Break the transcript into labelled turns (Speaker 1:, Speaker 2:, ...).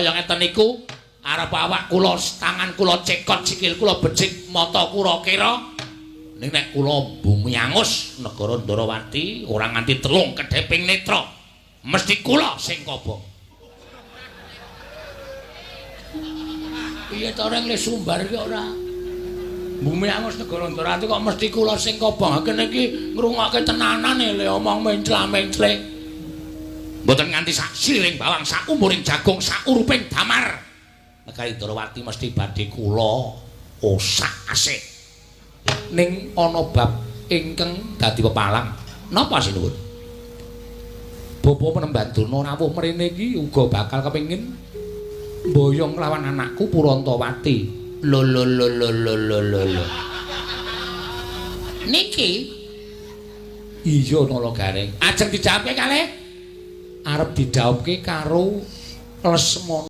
Speaker 1: kaya ngeten niku arep awak kula, tangan kula cekot, sikil kula becik, mata kula kira. Ning nek kula bumi angus negara Ndarawati ora nganti telung kedheping netra, mesti kula sing kobong. Piye to reng le sumbar iki ora? Bumi angus negara Ndarawati kok mesti kula sing kobong. Kene iki ngrungokke tenanan le omong mencla-mencle. Mboten nganti sak siring bawang, sak umuring jagung, sak uruping damar. Negari Ndarawati mesti badhe kula osak-asik. Ning ana bab ingkang dadi pepalang. Napa sinuwun? Bapa Penemban Durna rawuh mrene iki uga bakal kepengin mboyong lawan anakku Purantawati. Lho lho lho lho lho lho lho lho. Niki iya Nala Gareng. Ajeng dijawabke kalih? Arep didhawuhke karo Lesmana.